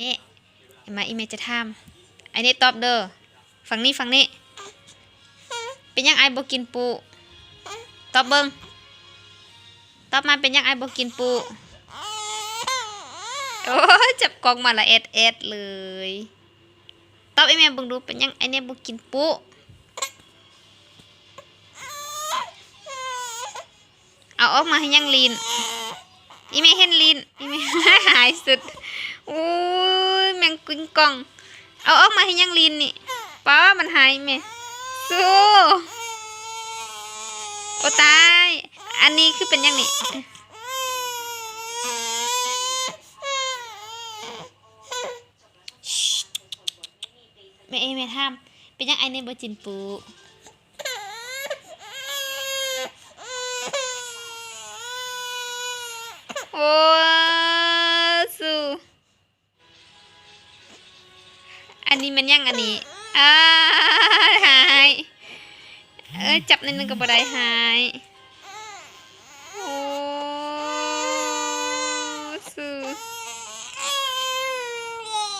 ນີ້ ເຫັນມາ ອີ່ແມ່ຈະຖາມ. ໄອ້ເນດຕອບເດີ. ຝັ່ງນີ້ ຝັ່ງນີ້. ເປັນຫຍັງອ້າຍບໍ່ກິນປູ? ຕອບເບິ່ງ. ຕອບມາ ເປັນຫຍັງອ້າຍບໍ່ກິນປູ? ໂອ້ຍ ຈັບກ້ອງມາລະແອດໆເລີຍ. ຕອບອີ່ແມ່ເບິ່ງດູ ເປັນຫຍັງອ້າຍເນດບໍ່ກິນປູ? ເອົາອອກມາເຮັດຫຍັງລີ້ນ? ອີ່ແມ່ເຫັນລີ້ນ ອີ່ແມ່ຫາຍສຸດ. ໂອ້ຍ ແມ່ງກິນກ້ອງ. ເອົາອອກມາເຮັດຫຍັງລີ້ນນີ້? ປ້າ ມັນຫາຍແມ່. ສູ້. ໂອ້ຕາຍ ອັນນີ້ຄືເປັນຫຍັງນີ້? ແມ່ເອ ແມ່ຖາມ ເປັນຫຍັງອ້າຍເນດບໍ່ກິນປູ? ໂອ້ ສູ້. ອັນນີ້ແມ່ນຫຍັງອັນນີ້? ອ້າຍ ຫາຍ. ເອີ ຈັບໜ້ອຍໜຶ່ງກໍບໍ່ໄດ້ ຫາຍ.